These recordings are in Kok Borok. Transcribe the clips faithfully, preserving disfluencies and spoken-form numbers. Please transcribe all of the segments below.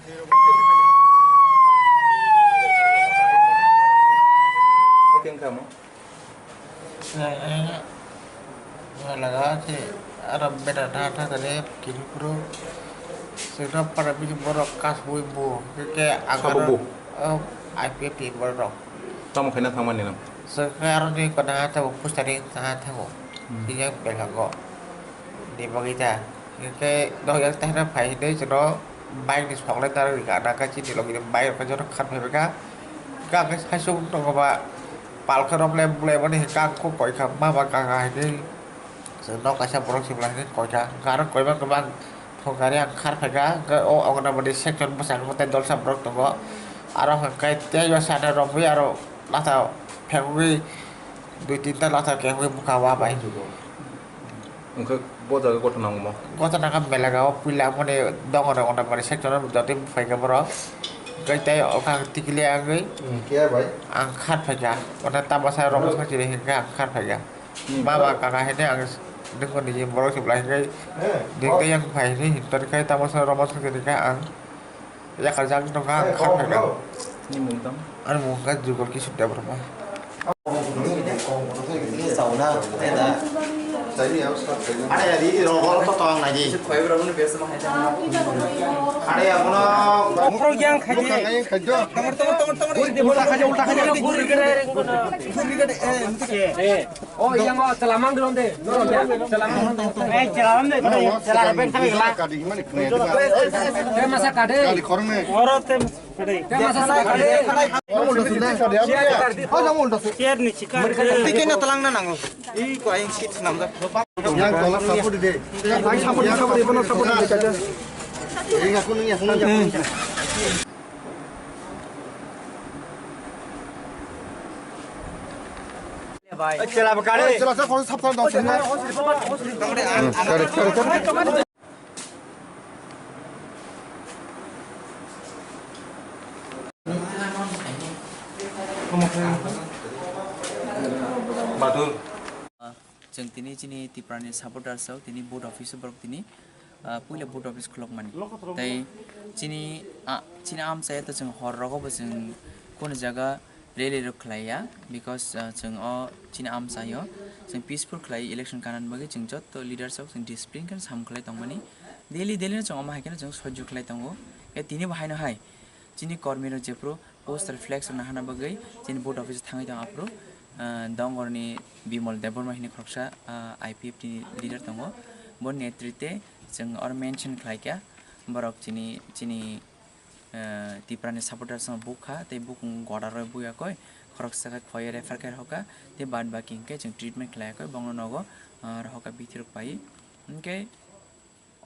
Keng kamo? Eh, eh, laga se, aro beta tha tha tale kiri puru. Sino para bini borok kasui bu, ke, ke Sabo agaro, bu? Oh, I P F T borok. Tamo khaina thangmani nang? Sokhe aro ni kona thago, pusta ni tha thago. Hmm. Iya belago. Di bagwi ta. Ke, dok yak tahna phai de, sino bike ni soklai tar, gana ka chini logi bike ka joto khan phai ka. Ka ke sasung tongo ba. Palkha rok le bulai mani kang ko koi kha ma ba kang ai de. Chwng nok kaisa borok se bulai koi kha. Garo koi ma kwbang thok gari ang khar phai kha. Hwnkhe o Anganabadi section bwskango tei dolsa borok tongo. Aro hwnkhe tei o sana romwi aro latha phegwi dui tinta latha kegwi bwkha wa bai. Hwnkhe bo jaga gotho nango mo? Gotho nangkha belaga o puila mani dongo rok Anganabadi section o jotoi phai kha borok. Hwnkhe tei o kha tikili agwi. Hmm, khe bai? Ang khar phai kha. Ota tamasa rok sakchini hwnkhe ang khar phai kha. Baba kaka hene ang nungkoni je borok se belai hwnkhe dengte yang phai hene hintor khai tamo sa romo sakhe rikha ang yakar jak nungkha ang kha phai kha. Ni mung tang? Ani mung kha Jugol Kishore Debbarma. Borok yang khai di. Ulta khai di, ulta khai di. O, yang o, selamang dulu deh. Norok ya, selamang. Eh, selamang deh. Selamang deh, kami lah. Kadi gimana kena itu? Eh, masa kade. Kali korong nih. Oro tem, kade. Eh, masa saya kade. Kamu udah sudah. Siap, kade. Oh, kamu udah sudah. Siap nih, sikat. Tiket na telang na nango. Ih, kau yang seat senam dah. Yang tolak sapu di deh. Yang sapu di, sapu di, benar sapu di, kaca. Ini aku nih, aku nih, aku nih. Chela bakare. Chela sa phone sap sap dong sini. Hmm, sorry, sorry, sorry. Batul. Chwng tini chini Tiprani supporters rok tini vote office o borok tini, ah, puila vote office khulokmani. Tei chini, ah, chini amchaya to chwng hor rogo bo chwng kono jaga rally rok khlaiya, because, ah, chwng o chini amchaio chwng peaceful khlai election kanani bagwi chwng jotto leaders rok chwng discipline khe samung khlai tongmani. Daily daily no chwng omo hai kheno chwng sojjo khlai tongo. Tei tini bo haino hai chini kormi rok jephuru poster flex rwna hana bagwi chini vote office o thangwi tong aphuru, ah, Dongorni Bimal Debbarma hwnwi khoroksa, ah, I P F T ni leader tongo. Boni netrite chwng oro mention khlai kha borok chini, chini, ah, Tiprani supporters no bukha tei bukung goda rwi buya koi khoroksa khe khoye refer khe rwkha tei bad baki hwnkhe chwng treatment khlai koi bongno nogo, ah, rwkha bithi rok pai hwnkhe.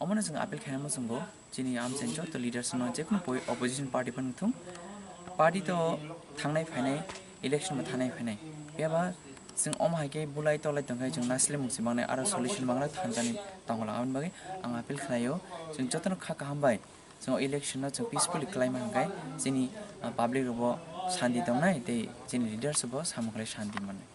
Omono chwng appeal khaina muchungo, chini amchaini joto leaders no jekunu poi-, opposition party phano thung, party to thangnai phainai, election bo thangnai phainai. Phiya ba chwng omo hai khe bulai tolai tong khe chwng naisle mungsi mangnai, aro solution mangnai thanjani tongwla. Aboni bagwi ang appeal khlaio, chwng jotono kha kaham bai chwng election no chwng peacefully khlaima hwnkhe chini, ah, public rok bo shanti tongnai tei chini leaders bo samung khlai shanti mannai.